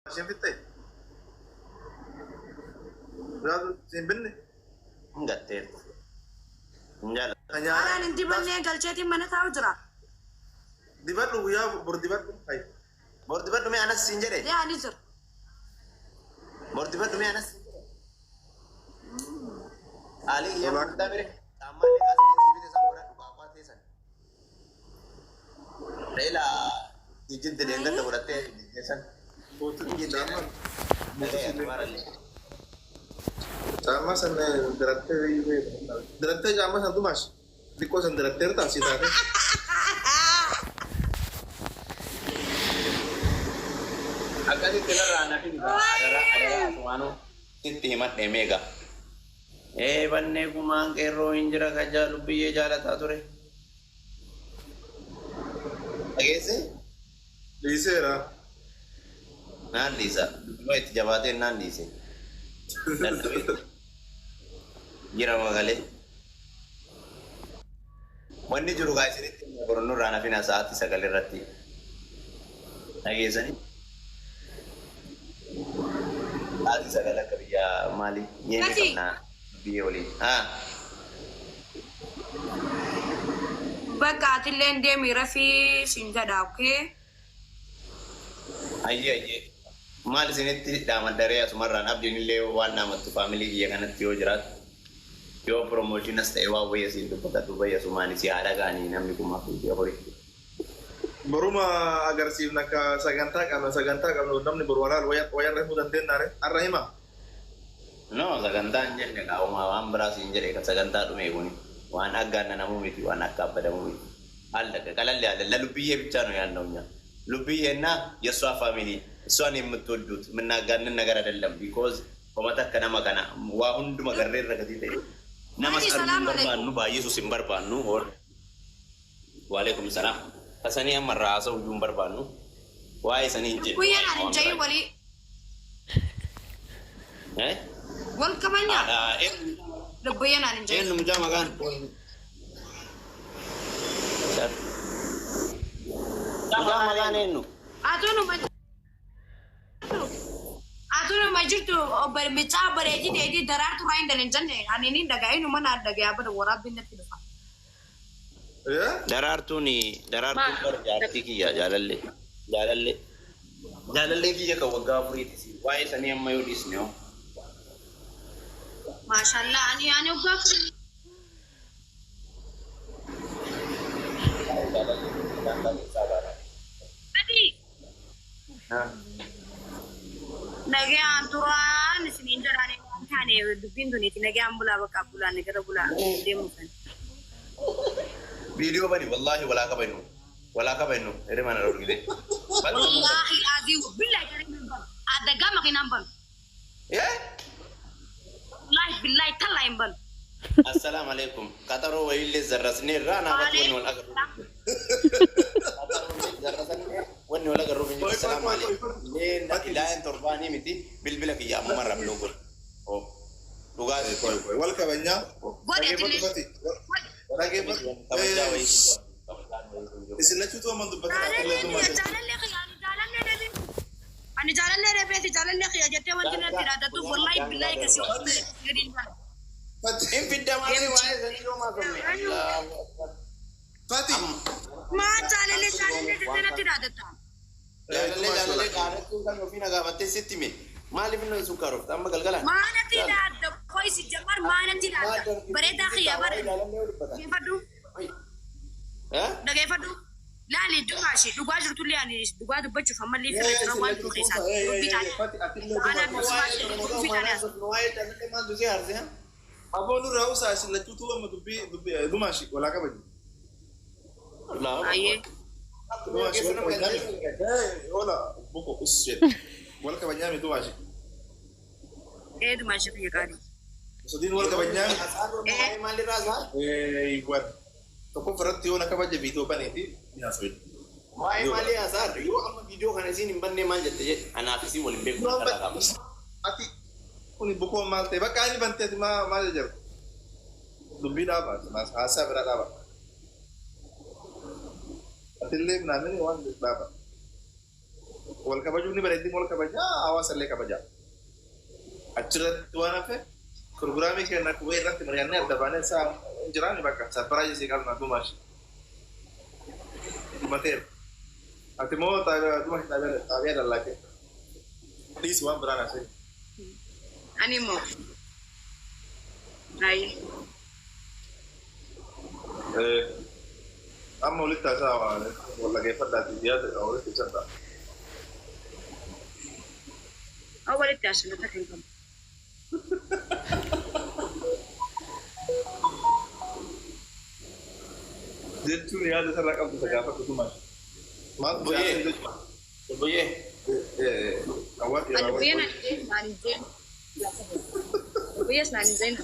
Isheen fixxee? Biraatu siin binne? Hin gatteerti. Hin jaallattu. Ka nyaata. Anaan hin dibannee galcheetiin mana taa'u jira. Dibadhu guyyaa bor dibadhu. Hayi. Bor dibadhu mee anas siin jedhe. Yaa ni jira. Bor dibadhu mee anas siin jedhe. Qaalii kiyya Tolaa. gurguddaa bire. Caammaa illee kaasee sii bite san godhadhu qaaqaa teessan. Reela jijjirte deengadda godhattee jijjiirsan. Caammaa. Dhagaya tumaarallee. Caammaa san dirattee dirattee caammaa san dumaash. Xiqqoo san diratteerta asii taate. Akkasitti narraa na fidi gaa adaraa adaraa asumaanuu sitti himadhe meeqa. Ee bannee gumaan qeerroo hin jira kan jaalubbiyyee jaalataa ture. Dhageesse? Dhiiseera. Naan dhiisa. Dubbima itti jabaateen naan dhiise. Dadhabee jira magalee. Wanni jiru gaa isinitti himna boru nurraa nafina sa'aatii 9 irratti. Dhageessanii? Sa'aatii 9 akka biyya maali? Yeemii Gati. qabna biyya waliin. Ah. Bakka atilleen deemi rafii siin jedha okay. Ayyee ayyee. Maal isinitti dhaamaddaree asumarraan abdiin illee waan dhaamattu faamilii kiyya kanatti yoo jiraatu yoo promotionas ta'e waan wayya siin dubbatadhu bayya sumaan si haa dhaga'anii namni kumaa fi afurii. Boruma agarsiifna ka sagantaa qabna sagantaa qabna namni boru walaal wayarra himuu dandeenyaare har'a hima. No sagantaa hin jenne kaa homaa waan biraa siin jedhe kan sagantaa dhume kuni waan aggaannanamuu miti waan akka abbadamuu miti አለቀ ቀለል ያለ ለሉብዬ ብቻ ነው ያልነው እኛ ሉብዬ እና የእሷ ፋሚሊ እሷን የምትወዱት የምናጋንን ነገር አይደለም። ቢኮዝ ሆመታ ከነማ ከና ዋ ሁንዱማ ገሬ ረገቲ ta'e namas Hadi arguu hin salaam alaikum. barbaannu baay'isuus hin barbaannu. Waalaikum salaam. Kasanii amma irraa haasa'uu iyyuu hin barbaannu. Waa'ee sanii hin jennu. Guyyaan ani hin Waan jahin biraa. walii. Eh? Wal kabanya. Haadha Lubbuyyaan ani hin jahin. eenyu mucaa maqaan? Mucaa maqaan eenyu? Atuu numa jirtu micaa bareedii dheedii daraartu raa hin daleen jenne ani ni dhaga'ee numa naa dhagayaa bada waraabbiin natti dhufa. Daraartuun daraartuun bara jaartii kiyya jaalallee jaalallee jaalallee kiyya kan waggaa afuriiti waa'ee sanii amma yoo dhiisne hoo. Maashaallah ani ani waggaa afurii. Ati nagayaan turaan isiniin jedhaan waan taane dubbiin tuniiti nagayaan bulaa bakka bulaan gara bulaa deemuufan. Viidiyoo bani wallaahi walaa qabannu walaa qabannu hirima na dhorgite. Wallaahi azii billahi garee hin banu. Addagaa makiinaan banu. Wallaahi billahi tallaa hin banu. Assalaamu alaikum. Qaxaroo wayiillee zarrasnee irraa naafatti wanni wal agarru. Zarrasannee wanni wal agarru hin jiru. Assalaamu alaikum. Ilaahin torbaanii miti bilbila kiyya ammumarraa biloo godhe. Dhugaa Wal kabajnaa. Godhe atillee. Dhageeffatu. Kabajaa wayii. Isin lachuutu amma dubbatin Jaalallee akka kiyya jaalallee kiyya ani jaalallee dhabeeti. Ani jaalallee dhabeeti jaalallee kiyya jettee wanti natti dhaadatu wallaahi billahi kasii gadi hin jaaladhu. Fati. Hin fiddamaa waa'ee sanii yoo maasofne. Allahu akbar. Fati. Maa jaalallee jaalallee jettee natti dhaadatta. Jaalallee jaalallee dhaadachuun kan ofii na gaafattee sitti hime. Maaliif inni sukkaarofta amma galgalaan? Maa natti dhaadda qoysi jamar maa natti dhaadda bareedaa kiyya bara dhageeffadhu dhageeffadhu laali dhugaashi dhugaa jirtullee ani dhugaa dubbachuuf ammallee firra jira waan jiru keessaa dubbii taate. Anaan dubbii taate as. Waa'ee jaalallee maaltu si aarse? Aboo nurraa usaa isin lachuutu amma dubbii dubbii dumaashi walaa kabaju. Ayyee. Dumaashi wal kabajnaa. Ola buko us jedhe. Wal kabajnaa mi dumaashi. Ee dumaashi kiyya qaalii. Sadiin wal kabajnaa. Waa'ee maalirraa isaa? Igual. Tokko irratti yoo na kabaje viidiyoo baneeti ni haasawin. Waa'ee maalii haasaa? Yoo amma viidiyoo kana isiin hin bannee maal jette jedhe anaaf isiin waliin beeku irraa qaba. Ati kuni bukoo maal ta'e bakka inni banteeti maa maal jedhu. Dubbii dhaaba haasaa biraa dhaaba. Atillee naamni waan dhaaba. Wal kabajuun ni bareeddii wal kabajaa hawaasa illee kabajaa. Achirratti waan hafe pirogiraamii keenya qubee irratti mari'annee adda baanee isaa hin jiraanne bakka sarpiraayizii qabna Dumaash. Dhumateera. Ati immoo Dumaash xaabiyaa dallaakee. Dhiisi waan biraan asee. Ani immoo. Ayi. Amma walitti haasaa wal dhageeffadhaati yaada walitti ibsadhaa. Walitti haasofna takka hin qabu. Jechuun yaada sarara qabdu isa gaafadhu Dumaash. Maal Buyyee. Lubbuyyee. Ani naan hin jeen. Biyyees naan hin jeen.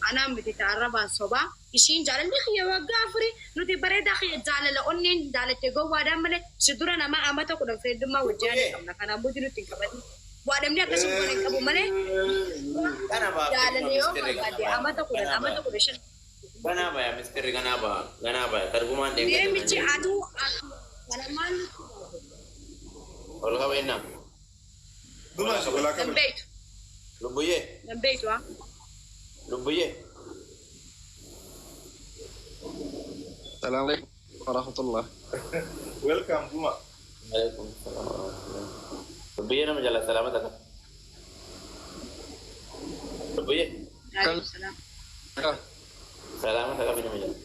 Anaan miti ta'arrabaan sobaa. Ishiin jaalalli kiyya waggaa afurii nuti bareedaa kiyya jaalala onneen jaalatte gowwaadhaan malee si dura nama amata 10 fayyadummaa wajjin hin qabna. Kanaan booda nuti hin qabanne. Waadamni akkasuma kun hin qabu malee Kana baa. jaalala yoo barbaade amata 10 amata 15. Ganaa baya mistirri ganaa baya ganaa baya targumaan Deemichi aduu kana maal Ol qabeenna. Dumaash walaa nan kabaju. beektu Lubbuyyee. nan beektu haa. Lubbuyyee. السلام عليكم ورحمة الله. Welcome Duma. Alaikum salaam wa rahmatullah. Lubbuyyee nama jala salaamata qaba. Lubbuyyee. Waalaikum salaam. Salaamata qabi nama jala.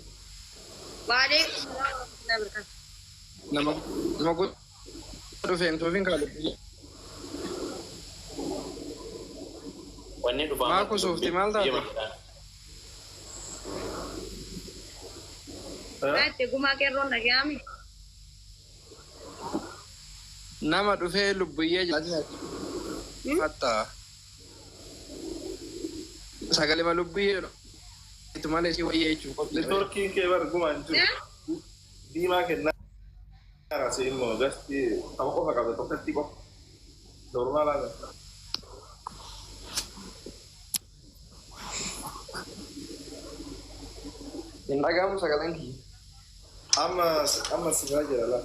Waalaikum salaam wa rahmatullahi wa barakatuh. Nama nama dhufeen tuufiin kaa lubbuyyee. Wanni dhufaa. Maa kusuufti maal taate? Itti gumaa qeerroon dhaga'ame. Nama dhufee lubbuyyee jedha. Hatta. Sagalee lubbuyyee itu malee si wayyee jechuun qophii. Networkiin kee bar gumaa hin jiru. Diimaa kennaa si immoo gasti tapha qofa qabda tokkotti qofa. Normaalaa miti. Hin dhaga'amu sagaleen kiyya. Amma amma sigaa jira laa.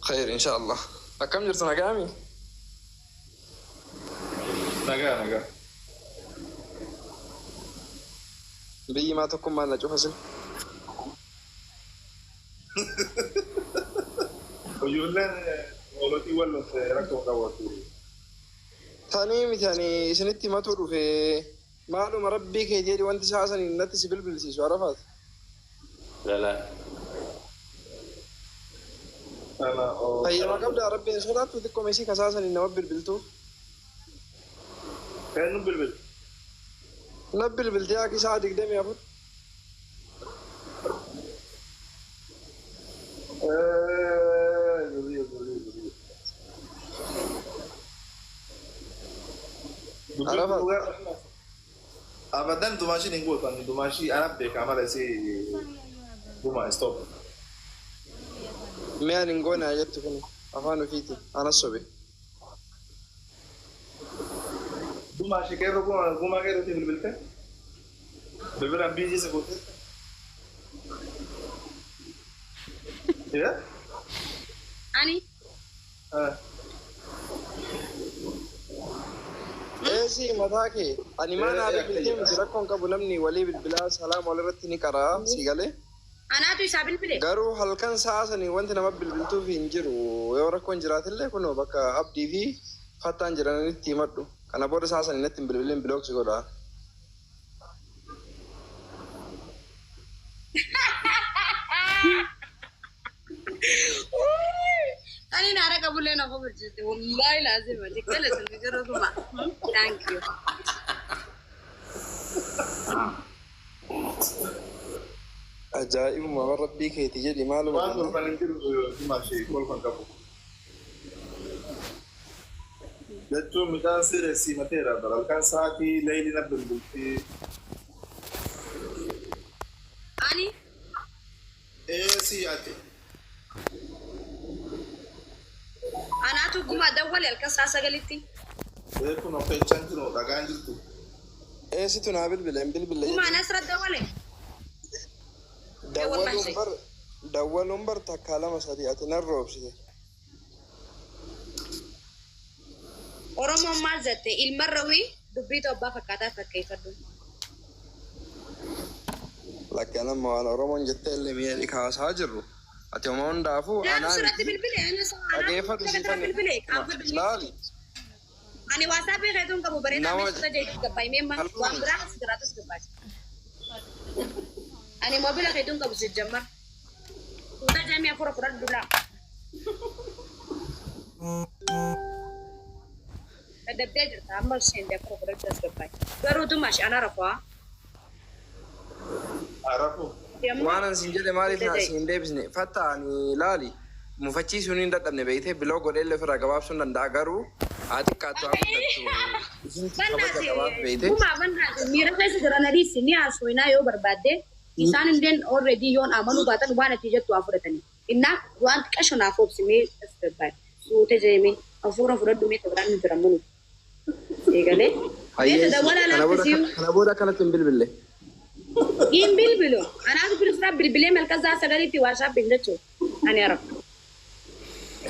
Khayr insha Allah. Akkam jirtu nagaami? Nagaa nagaa. Biyyi maa tokkummaan na cufa sin. Ijoolleen hoolotii wal lolte rakkoo qabaatu. Tanii miti ani isinitti himatu dhufe maaluma rabbii kee jedhi wanti isaa saniin natti si bilbilsiisu Arafaat. Lala. Kana Fayyama qabdaa rabbiin sodaattu xiqqoo meesii kasaasaniin nama bilbiltu. Kan bilbil. Na bilbiltee akka isaa 24. Arafaat. Abadan Dumaashiin hin gootu ani Dumaashii ana beekaa mala isii Duma stop. Mee ani hin goone haa jettu kun afaan ofiiti anas sobe. Dumaashii qeerroo gumaa qeerrootii bilbilte? Bilbilaan biizii isa goote? Yaa? Ani Eesii mataa kee ani maa naa bilbiltee miti rakkoon qabu namni walii bilbilaa salaam walirratti ni qaraa si galee. Anaatu isaa bilbile. Garuu halkan sa'a sanii wanti nama bilbiltuuf hin jiru yoo rakkoon jiraatillee kunoo bakka abdii fi fattaan jiranitti himadhu. Kana booda sa'a sanii natti hin bilbilin block si godha. Ani naara qabullee na kofalchiste wallahi laazima xiqqeele sun jiru tuma. Thank you. Ajaa'ibuma waan rabbii keeti jedhi maaluma Waan kolfan hin jiru Dumaashii kolfan qabu. Jechuun midhaan siree mateera bara halkan sa'aatii leeyli na bilbilti. Ani Eesii ati. Anaatu gumaa dawwale halkan sa'a 9tti. Kun of eechaan jiru dhagaan jirtu. Eesitu naa bilbile hin bilbile Gumaa jedhi. nasra dawwale. Dawwaluun bar Dawwaluun bar takkaa lama sadii ati nan roobsite. Oromoon maal jette ilma rawii dubbii abbaa fakkaataa fakkeeffadhu. Lakki anamma waan Oromoon jettee illee mi'a kaasaa jirru. Ati homaa hundaafuu Naannoo anaa sirratti miti. bilbile Dhageeffadhu sirratti bilbile qaanfadhu. Laali. Ani waasaappii keetuun qabu bareedaa Nama- meeshaa jedhu gabbaay meemma waan biraa as jiraatus gabbaay. Ani moobila keetuun qabu jejjammar. Tuuta jaamii afur afur dulaa. Dadhabdee jirta amma isheen afur afur as gabbaay. Garuu dumash ana rafaa. Arafu. Waan an siin jedhe maaliif naa siin deebisne fatta ani laali mufachiisuun hin dadhabne beeytee biloo godhee illee ofirraa gabaabsuu hin danda'a garuu haa xiqqaattu haa guddattu isintu kabaja qabaaf beeyte. Gumaa bannaati miira keessa jiran adiis ni haasofnaa yoo barbaadde isaan illeen already yoon amanuu baatan waan ati jettu haa fudhatanii. Innaa waan xiqqasho naaf obsimee as gabbaay. Suute jeemee hafuura fudhadhu mee biraan nu jira manu. Eegalee. Hayyee Meeshaa dawwalaa kana booda laaffisiu. kana booda akkanatti hin bilbille. Hin bilbilu. Anaatu bilbila bilbilee malkasaa sagaliitti waarshaappiin jechuudha. Ani arafu.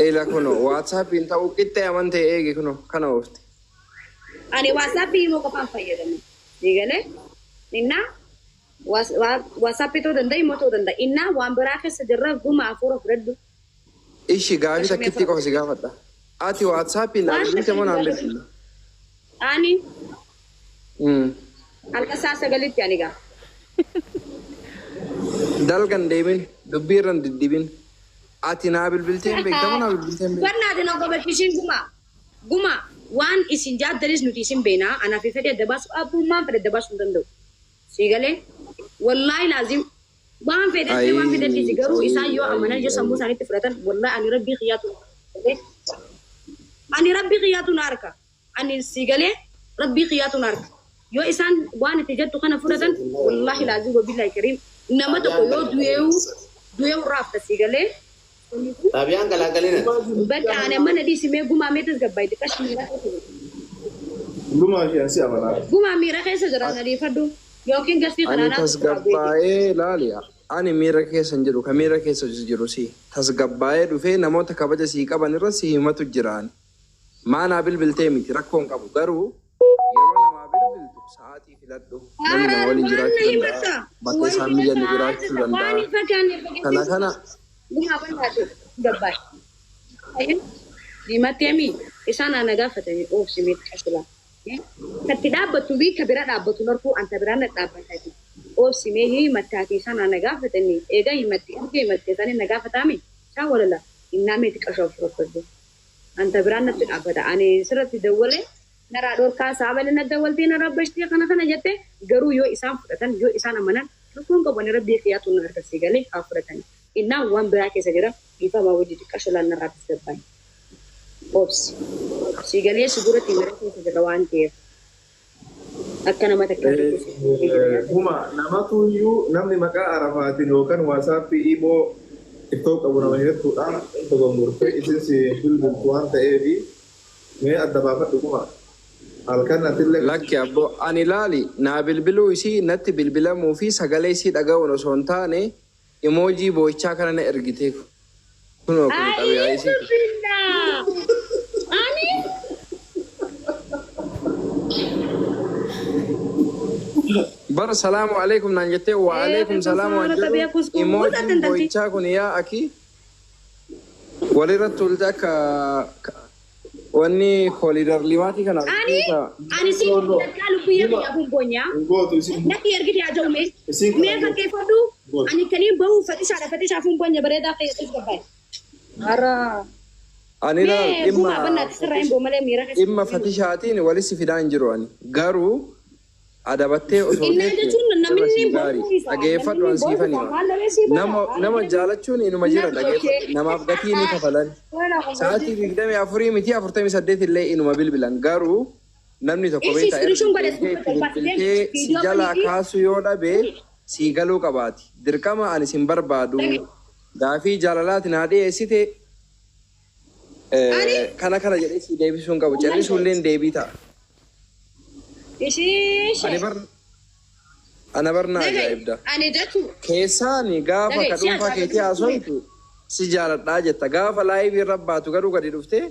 Eela kuno waatsaappiin ta'uu qixxee amantee eegi kuno kana oofte. Ani waasaappii immoo qofaan fayyadamu. Eegalee. Innaa waasaappii ta'uu danda'a immoo ta'uu danda'a. Innaa waan biraa keessa jirra guma hafuura fudhadhu. Ishi gaafii takkitti qofa si gaafadha. Ati waatsaappiin naa bilbilte moo naan bilbille? Ani halkan saa sagalitti ani gaa. Dalgan deemin dubbii irra hin diddibin. Ati naa bilbiltee hin beekta moo naa bilbiltee hin beektu? Barnaati na gobachiisin guma. Guma waan isin jaaddanis nuti isin beenaa anaaf fedhe adda baasu abbummaan fedhe adda baasuu hin danda'u. Sii galee wallaahi laazim waan fedhetti waan fedhetti garuu isaan yoo amanan yoo sammuu isaaniitti fudhatan wallaahi ani rabbii xiyyaatu ani rabbii xiyyaatu na harka ani sii galee rabbii xiyyaatu na harka yoo isaan waan itti jettu kana fudhatan wallaahi laazim wabillahi kariim nama tokko yoo du'eewu du'eewu raafta sii galee. Xaabiyaan galaagalina. Bakka ani amma na dhiisimee gumaa meetas gabbaayte qashi miira keessa jira. Gumaa isheen si amanaa. Gumaa miira keessa jira na dhiifadhu yookiin gastii Ani kanaanaa tasgabbaa'ee laali. Ani miira keessa hin jiru. Ka miira keessa jiru si. Tasgabbaa'ee dhufee namoota kabaja sii qaban irra si himatu jiraan. Maa naa bilbiltee miti rakkoo hin qabu. Garuu yeroo namaa bilbiltu sa'aatii filadhu. Namni nama waliin jiraachuu danda'a. Bakka isaan mijanne jiraachuu danda'a. Kana kana Gumaa bannaatu gabbaay. Diimatteemi isaan ana gaafatanii oobsimee qashula. Katti dhaabbattu fi ka bira dhaabbattu norkuu anta biraan na dhaabbatati. Oobsimee himattaati isaan ana gaafatanii eega himatti erga himatte isaanii na gaafataami isaan walala innaa meeti qashaa furfadhu. Anta biraan natti dhaabbata ani sirratti dawwalee naraa dhorkaa saabale na dawwaltee na rabbashtee kana kana jette garuu yoo isaan fudhatan yoo isaan amanan rakkoon qabu ani rabbii qiyyaatu na harkasii galee haa fudhatani. Innaa waan biraa keessa jira dhiifamaa wajji xiqqasho laan narraa tasgabbaa'e. Obsi. Si galee si duratti mira keessa jira waan ta'eef. Akka nama takka Guma namatu iyyuu namni maqaa Arafaatiin yookaan waasaappii imoo ittoo qabu nama hedduudha. Dogongortee isin si bilbiltu waan ta'eefi mee adda baafadhu guma. Halkan atillee lakki abbo ani laali naa bilbiluu isii natti bilbilamuu fi sagalee isii dhaga'uun osoo hin taane emoojii boo'ichaa kana na ergite. Kunoo kun xabiyaa isiiti. Ani Bar salaamu alaikum naan jettee wa alaikum salaam waan jedhu imoojiin boo'ichaa kun yaa aki walirratti tuulte akka wanni kooliidar limaatii kana ani ani si takkaa lubbiyyee biyya bunboonyaa. hin gootu isin Natti ergite haa ta'u mee. Isin Mee fakkeeffadhu ani kaniin bahu fatishaadha fatishaaf bunboonye bareedaa fayyadus gabbaa'e. Hara. ani laal Mee gumaa bannaatti sirraa hin boo malee miira keessa. dhimma fatishaatiin walitti fidaa hin jiru ani garuu adabattee osoo Innaa teette jechuun namni irra sii hin gaarii boonuu isaa, dhageeffadhu namni an hin siifan boonuu hima isaa, maal dhabee sii godha? nama nama jaalachuun inuma jira dhageeffadhu namaaf gatii ni kafalan sa'aatii 24 miti 48 illee inuma bilbilan garuu namni tokko Ishii beektaa iskiriishuun erga godhe bilbiltee si jalaa kaasu yoo dhabe sii galuu qabaati dirqama ani sin barbaadu gaafii jaalalaati naa dhiyeessite kana kana jedhee si deebisuu hin qabu callisuullee deebii ta'a. Ishii Ani bar Ana barnaa Dhaga'i ajaa'ibda. ani jechuun Keessaani gaafa dhaga'i ka si dhuunfaa keetii jaaladhu. haasoytu si jaaladhaa jetta. Gaafa laayivii irra baatu garuu gadi dhuftee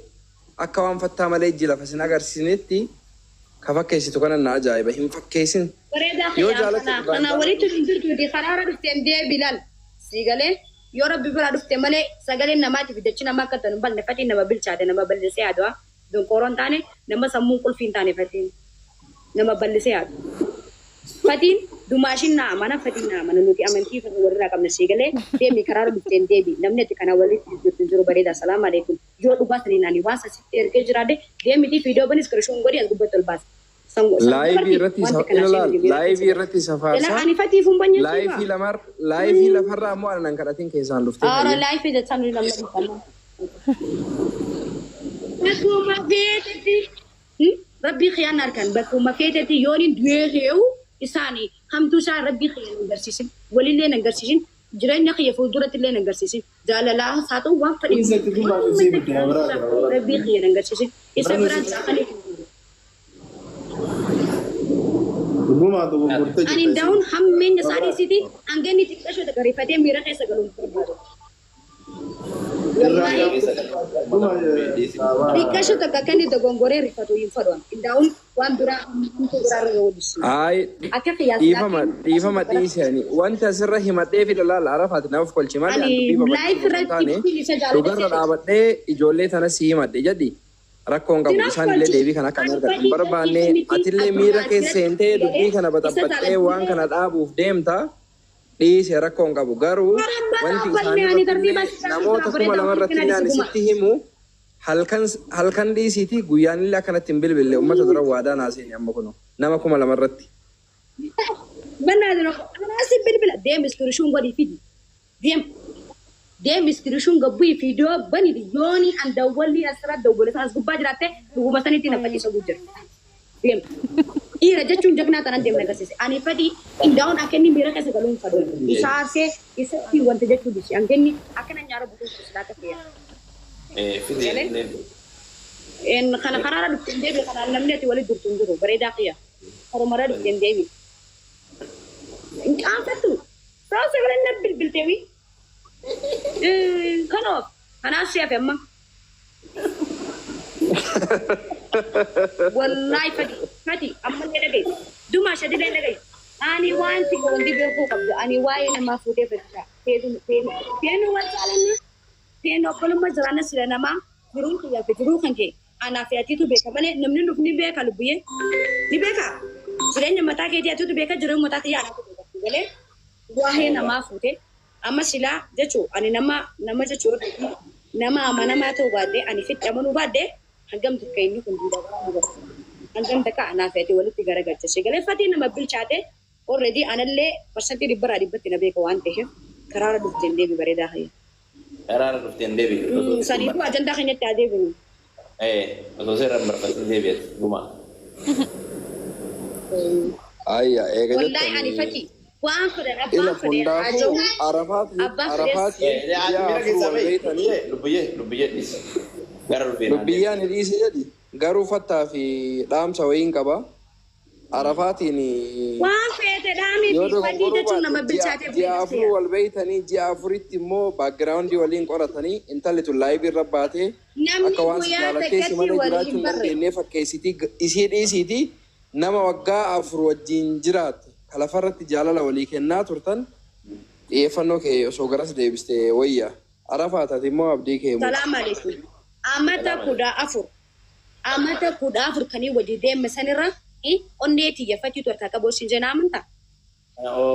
akka waan fattaa malee ijji lafa sin agarsiisnetti ka fakkeessitu kana na ajaa'iba. Hin fakkeessin. Bareedaa Yoo kiyyaa jaalatte kana dhugaan kana jaaladhu. walitti hin jirtu karaara dhufteen deebi laal si galee yoo rabbi biraa dhufte malee sagaleen namaatiif dachi nama akka ta'an balne fatiin nama bilchaate nama bal'isee yaadu donqooroon taane nama sammuun qulfii hin taane fatiin nama bal'isee yaadu. Fatiin dumaashin na amana fatiin na amana nuti amantii walirraa qabna si galee deemi karaara dhufteen deebi namni ati kana walitti jirtu jiru bareeda salaamu alaikum yoo dhugaa saniin ani waan sasitti ergee jiraadhe deemitii fiidiyoo banis kirishuun godhi as gubbatti ol baasa. Laayivii irratti isa ilaalaal. Laayivii irratti isa Ila faarsaa. ani fatiif hin banyeessiifa. Laayivii lamar laayivii lafarraa ammoo ana nan kadhatin keessaan dhuftee Aara fayyee. laayifii jechaan nuyi namni dhufama. Bakkuma feetetti rabbii kiyyaan harkan bakkuma feetetti yoon hin du'ee heewu isaanii hamtuu isaa rabbii kiyya hin agarsiisin walillee hin agarsiisin jireenya kiyya fuulduratti illee hin agarsiisin jaalalaa haa ta'u waan fedhe Dhiisatti kun baatu sii bidda biraa jira. rabbii kiyya hin agarsiisin isa biraan caafanii hin jiru. Dhugumaa dogoggortee Ani jirta isin. daa'uun hammeenya isaanii siiti hanga inni xiqqashoo gariifatee miira keessa galuun barbaadu. Irraa Wallaahi dhuguma xiqqashoo takka akka inni dogongoree rifatu hin fedhan. Daa'uun waan biraa hamtuu biraa irra walisu. Ayi Akka qiyyaas dhiifama laakiin dhiifama dhiisanii wanti asirra himadhee fi laala arafaati naaf kolchi malee ani an dubbii laayif babal'isuu osoo hin irratti taane ittiin isa jaaladha dhugarra seete. dhaabadhee ijoollee tana si himadhe jedhi rakkoon qabu Sinaaf isaan illee kolchi deebii kana akka hin ani argatan hin fadhii barbaanne jaltii miti atillee miira addunyaa keessa seentee asirratti dubbii galee kana isa baxabbattee waan jaaladhullee kana dhaabuuf deemta dhiise rakkoon qabu garuu Karamba wanti dhaabbanne isaan ani irratti tartiiba illee isaa namoota irraa kuma bareedaa lama ofiif irratti kennan illee ani isa guma. sitti himu halkan halkan dhiisiiti guyyaan illee akkanatti hin bilbille uummata dura waadaa naaseen amma kuno nama 2000 irratti. Bannaa anaasi bilbila deem iskirishuun godhi fidi deem deem iskirishuun gabbii fiidoo bani yooni an dawwalli asirra dawwale sana as gubbaa jiraatte dhuguma sanitti na fadhiisa jira deem dhiira jechuun jagnaa tanan deemna agarsiise ani fadhii indaa'uun akka inni miira keessa galuun fadhu isa aarsee isa fi wanta jechuu dhisi an kenni akkana nyaara butuun silaa ta'e galee en kana karaara dhufteen deebi kanaan namni ati walitti jirtu hin jiru bareedaa qiyya karumara dhufteen deebi hin qaanfattu sababa sagalee na bilbilteewi kanaaf kanaaf si hafe amma wallahi fati fati ammallee dhaga'i dumaa shadillee dhaga'i ani wanti wanti beekuu qabdu ani waa'ee namaa fuutee fatisha feetu feenu feenu wal jaalanna feenu obbolummaa jiraanna sila namaa jiruun kiyyaa fi jiruu kan kee anaa fi atiitu beeka malee namni nuuf ni beeka lubbiyyee ni beeka jireenya mataa keetii atiitu beeka jireenya mataa kiyyaa anaatu beeka galee waa'ee namaa fuutee amma silaa jechuu ani nama nama jechuu nama amanamaa ta'uu baadhee ani fitti amanuu baadhee hangam takka inni kun duuba garaa nu hangam takka anaa fi ati walitti garagalcha si galee fatii nama bilchaate already anallee parsantii dhibbarraa dhibbatti na beeka waan ta'eef karaara dhufteen deebi bareedaa hayya. Karaara dhufteen deebi. Saniifuu ajandaa keenyatti haa deebinu. Osoo seeraan barbaadin deebi'eet guma. Ayya eega Wallaahi ani jettanii fatii waan fedhan ila abbaan fedhe haa hundaafuu jiru arafaati abbaan fedhes arafaati ji'a afur wal beeytanii Lubbiyyee lubbiyyee dhiisi. Gara dhufeen haa deebi'u. Lubbiyyaan dhiise jedhi garuu fattaa fi dhaamsa wayiin qaba. Arafaatiin waan feete dhaamii yoo fi fadii dogongoruu jechuun nama baate ji'a bilchaatee ji'a beekta afur wal beeytanii ji'a afuritti immoo baakgiraawundii waliin qoratanii intalli tun laayivii irra baatee Namni akka waan si guyyaa jaalattee si takkatti malee wal jiraachuu hin hin barre. dandeenye fakkeessitii isii dhiisiitii nama waggaa afur wajjin jiraatte ka lafarratti jaalala walii kennaa turtan xiyyeeffannoo kee osoo garas deebiste wayya. Arafaa taate immoo abdii kee muti. Salaam alaikum. Amata 14. Amata 14 kanii wajji deeme sanirra onnee xiyyeeffachiitu harkaa qabu siin jenna amantaa.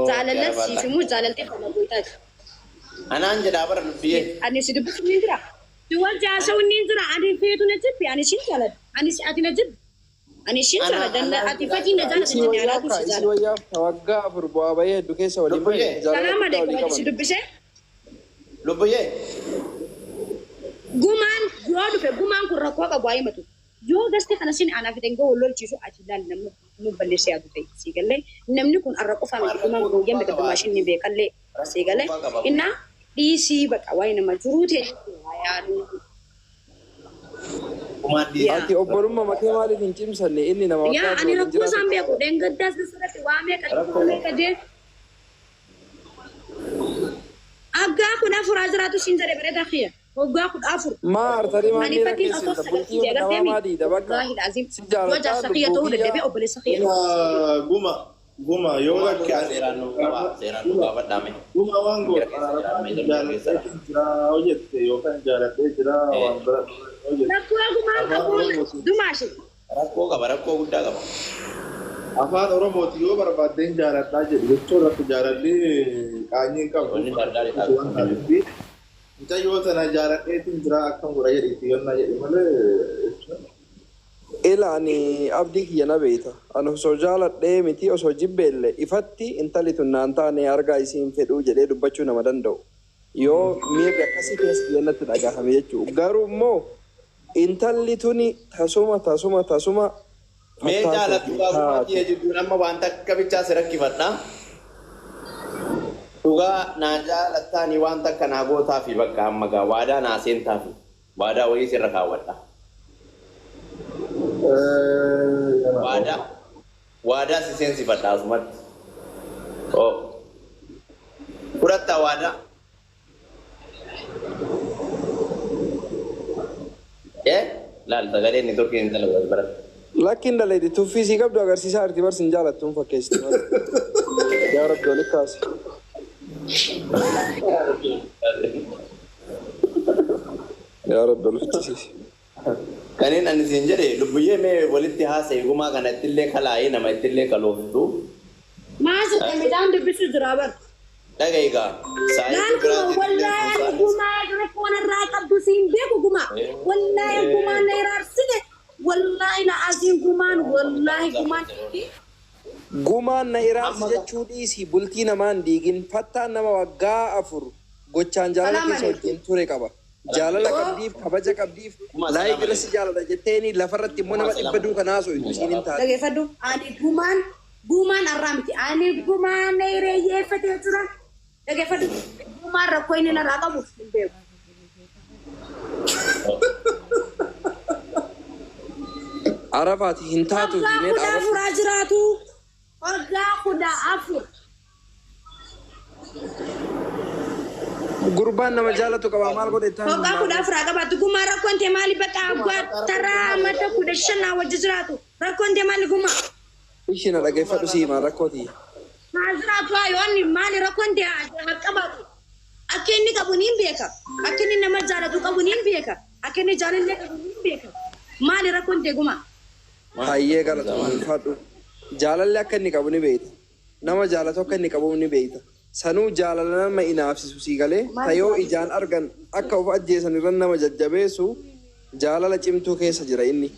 Jaalala siif immoo jaalaltee kana goitaati. Anaan jedhaa bara lubbiyyee. Ani si dubbisu ni jira. Si wal jaasa'u ni jira. Ani feetu na jibbi. Ani siin jaaladha. Ani si ati na jibbi. Ani siin jaaladha. Ati fatii na jaalata Isii jennee wayyaaf alaatu kaa si isii jaalata. wayyaaf ta waggaa afur bu'aa bahee hedduu keessa waliin bahe Lubbiyyee. jaalala Salaam guddaa walii alaikum. Ati si qaban. dubbisee. Lubbiyyee. Gumaan yoo dhufe gumaan kun rakkoo qabu haa himatu. Yoo gaste kana sin anaaf ittiin ga'u lolchiisu ati ilaali namni nu balleessee yaadu ta'e sii galee namni kun arra qofaa miti gumaan kun yemme gaddumaashin ni beekallee sii galee innaa dhiisii baqa waa'ee nama jiruu ta'e haa yaadu. Gumaan dhiisa. Ati obbolummaa makee maaliif hin cimsanne inni nama Yaa waggaa ani afur waliin rakkoo isaan jiraatu beeku dheengaddaas asirratti waa meeqa waa meeqa jee. Waggaa 14 jiraatu siin jedhe bareedaa kiyya. Waggaa 14. Maa artanii maa Ani miira fatiin keessa osoo jirta bultii sagaltii namaa agartee mi? maa diida bakka Wallaahi laazim. si Yoo jaalataa jaarsa kiyya lubbuu ta'uu dadhabee kiyya obboleessa kiyya. Guma guma yoo Gumaan lakke dhugaa seeraan nu qaba. Seeraan nu gaafadhaa mee. Guma waan Miira goota keessa jira amma isa miira keessa jaaladhee jira hojjette yookaan jaaladhee jira waan bira hojjette. Rakkoo gumaan Afaan qabuun Oromooti. dumaashi. Rakkoo qaba rakkoo guddaa qaba. Afaan Oromooti yoo barbaaddeen jaaladhaa jedhu jechuun rakko jaalalli qaanyii hin qabu. Wanni dardaarii Waan taateef mucayyoo tana jaaladheetiin jira akkam godha jedheetti yonnaa jedhe malee jechuun. Ila ani abdii kiyya na beeyta. Ani osoo jaaladhee miti osoo jibbeelle ifatti intalli tun naan taane argaa isiin fedhuu jedhee dubbachuu nama danda'u. Yoo miirri akkasii keessa kiyya natti dhagahame jechuudha. Garuu immoo intalli tuni tasuma tasuma tasuma Mee fattaatoo jaalattu hin gaafuma taatu. kiyya jidduun amma waan takka bichaa si rakkifadha. Dhugaa naa jaalattaanii waan takka naa gootaa fi bakka amma gaa waadaa naa seentaa fi waadaa wayii sirra kaawwadha. Waadaa waadaa si seensifadha asumatti. Oo. Fudhattaa waadaa. Laal sagalee inni turkiin intala wal biratti. Lakkiin dhaleeti tuffii sii qabdu agarsiisaa jirti barsi hin jaalattuun fakkeessiti malee. Yaa Rabbi walitti kaasi. Yaa Rabbi walitti siisi. Kanneen ani siin jedhe lubbuyyee mee walitti haasa'e gumaa kana ittillee kalaa'ee nama ittillee kalooftu. Maal jedhe midhaan dubbisu jira bar. Dhaga'i gaa Laal saayinsi kuma biraatiin illee wallaahi kuusaanis. gumaa rakkoon irraa qabdu siin beeku gumaa. Wallaahi gumaan na iraarsite. Wallaahi na asiin gumaan wallaahi gumaan. Gumaan na iraarsi Amma jechuu dhiisii bultii namaan diigin fattaan nama waggaa 4 gochaan jaalala Salaam keessa alaikum. wajjin ture qaba. Jaalala qabdiif kabaja qabdiif Gumaa salaam laayik irra si alaikum. jaalala jetteeni lafarratti immoo Gumaa nama salaam dhibba duuka naasoo isiin hin taate. Dhageeffadhu. Ani gumaan gumaan arraa miti. Ani gumaan na hireeyyeeffatee jira. Dhageeffadhu. Gumaan rakkoo inni narraa qabu hin beeku. Arafaati hin taatuufi Waggaa mee kudha dhaabadhu. afuraa jiraatu. Waggaa 14. Gurbaan nama jaalatu qaba maal godhe ittaan Waggaa 14 qabaatu gumaa rakkoon tee maali bakka waggaa taraa mata 15 wajji jiraatu. Rakkoon tee maali gumaa? Ishii na dhageeffadhu sii himaa rakkooti. Haa jiraatu haa yoonni maali rakkoon tee haa qabaatu. Akka inni qabu niin beeka. Akka inni nama jaalatu qabu niin beeka. Akka inni jaalallee qabu niin beeka. Maali rakkoon tee gumaa? Hayyee galatuma ulfaadhu. Jaalalli akka inni qabu ni beekta. Nama jaalatu akka inni qabu ni beekta. Sanuu jaalala nama inaafsisu sii galee tayoo ijaan argan akka of ajjeesan irra nama jajjabeessu jaalala cimtuu keessa jira inni.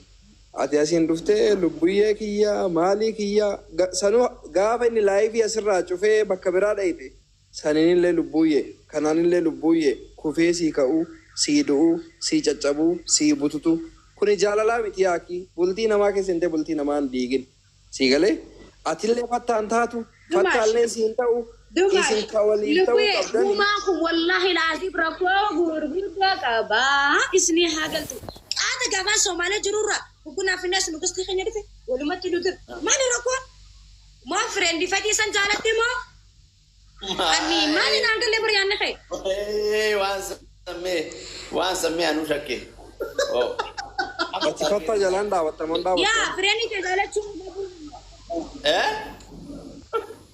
Ati asiin dhuftee lubbuyyee kiyyaa maalii kiyyaa sanuu gaafa inni laayifii asirraa cufee bakka biraa dhayite saniinillee lubbuyyee kanaanillee lubbuyyee kufee sii ka'uu sii du'uu sii caccabuu sii bututu kuni jaalalaa miti yaaki bultii namaa keessa hin ta'e bultii namaa hin diigin sii galee atillee fattaan taatu Dumaash. fattaallee siin ta'u Dumaash. isin ka waliin ta'uu Lubbee qabdani. gumaan kun wallaahi laazim rakkoo gurguddaa qabaa. Isinii haa galtu. Qaata gabaa Somaalee jirurra hukunaa fi nas nugusti keenya dhufe walumatti nu ture. Maali rakkoon? Moo fireendii fadii san jaalatti moo? Ani maali naan galee bari yaanne ka'e? Waan sammee waan sammee anuu shakke. Ati fattaa jalaan dhaabatta moo hin dhaabattu? Yaa fireenii kee jaalachuun Eh?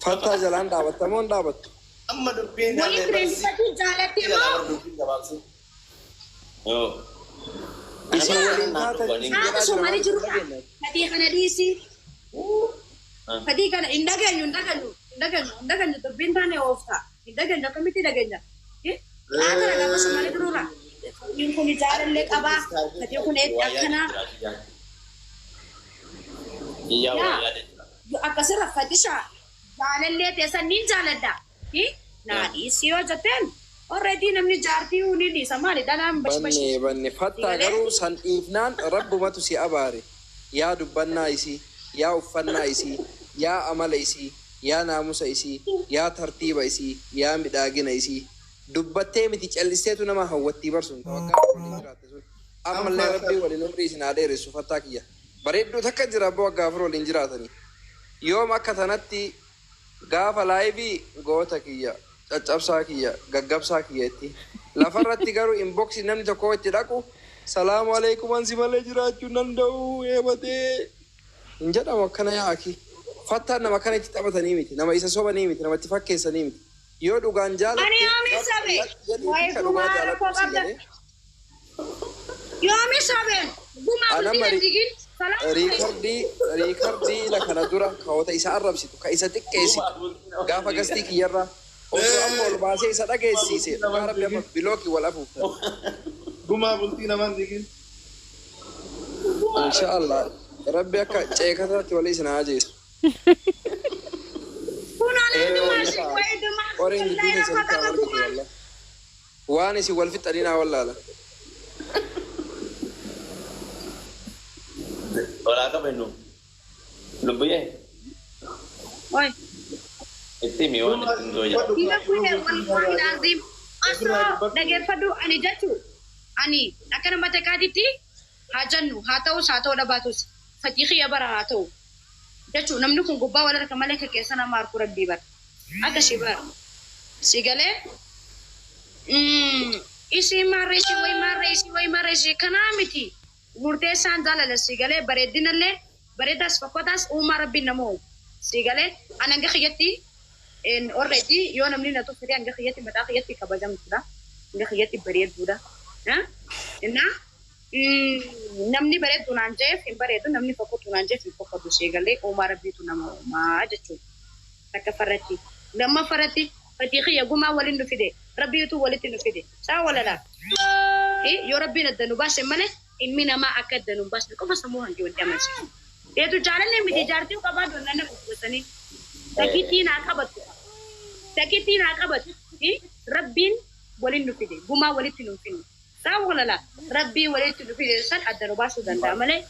Fattaa jalaan dhaabatta moo hin dhaabattu? Amma dubbiin Wayii fireenii fadii jaalatte moo? dubbiin gabaabsi. Isin waliin taatan isin Qaata jedhaa jira Somaalee maal isin jirurra. dhageenya? Fadii kana dhiisi. Fadii kana hin dhageenyu hin dhageenyu hin dhageenyu hin dhageenyu dubbiin taane oofta. Hin dhageenyu akkamitti dhageenya? Qaata gaafa Somaalee jirurra. Fadiin kun jaalallee qabaa. Fadiin kun akkanaa. Iyyaa Yaa. waa yaada jira. Akkasirra fadisha jaalallee teessan niin jaaladha. Naa dhiisi yoo jetteen already namni jaartii ni dhiisa maali dhalaan bashbashi. Banne banne fattaa garuu san dhiifnaan rabbumatu si abaare. Yaa dubbannaa isii, yaa uffannaa isii, yaa amala isii, yaa naamusa isii, yaa tartiiba isii, yaa midhaagina isii. Dubbattee miti callisteetu nama hawwattii barsuun waggaa waliin jiraatte sun. Ammallee rabbii waliin umrii isin haa dheeressu fattaa kiyya. Bareedduu takka jira abboo waggaa afur waliin jiraatanii. Yoom akka tanatti gaafa laayivii goota kiyya caccabsaa kiyya gaggabsaa kiyya itti. Lafarratti garuu inboksii namni tokko itti dhaqu salaamu alaikum ansi malee jiraachuu hin danda'u eebatee hin jedhamu akkana yaaki. Fattaan nama kana itti taphatanii miti nama isa sobanii miti nama itti fakkeessanii miti. Yoo dhugaan Ani yoomi sobe? Waa'ee jaalattu dhugaa gumaa jaaladhu rakkoo si qabda. galee. Yoomi sobeen gumaa Ana bultii mari dandigin salaam riikardii riikardii la kana dura kaawwata isa arrabsitu ka isa xiqqeessitu gaafa gastii kiyyarraa osoo amma ol baasee isa dhageessiise dhugaa rabbi amma bilookii wal afuuftan. Gumaa bultii namaan diigin. Insha Allah rabbi akka ceekataatti walii isin haa jeesu. Kun Ee alee wallahi waa'ee dumaa qoreen gidduu wallahi rakkoo keessanitti haa qaba argitu gumaa. wallahi. Waan isin wal fixxanii naa wallaala. Olaa qabannu. Lubbiyyee Oi. itti himi waan ittiin too jira. Dhiiga kuhe wallahi aziim. Osoo dhageeffadhu ani jechu ani akka nama takkaatitti haa jennu haa ta'us haa ta'uu dhabaatus fakkii kiyya bara haa ta'u jechu namni kun gubbaa wal harka malee keessa nama harku rabbii bara akka shi bara si galee isii maarree isii wayi maarree isii wayi maarree isii kanaa miti murteessaan jaalala si galee bareedinallee bareedaas fakkotaas uumaa rabbiin nama uumu si galee ani hanga kiyyatti already yoo namni na tuffate hanga kiyyatti mataa kiyyatti kabajamtuudha hanga kiyyatti bareedduudha innaa namni bareeddu naan jeef hin bareedu namni fokkottu naan jeef hin fokkottu si galee uumaa rabbiitu nama uumaa jechuudha. Takka farratti lamma farratti fatii kiyya gumaa waliin nu fide rabbiitu walitti nu fide saa walalaa yoo rabbiin adda nu baase malee ilmi namaa akka adda nu baasne qofa sammuu hangi wanti amansiisu. Deetu jaalallee miti jaartii qabaa doonaa nama gosanii takittii naa qabattu takittii naa qabattu rabbiin waliin nu fide gumaa walitti nu finne saa walalaa rabbii walitti nu fide san adda nu baasuu danda'a malee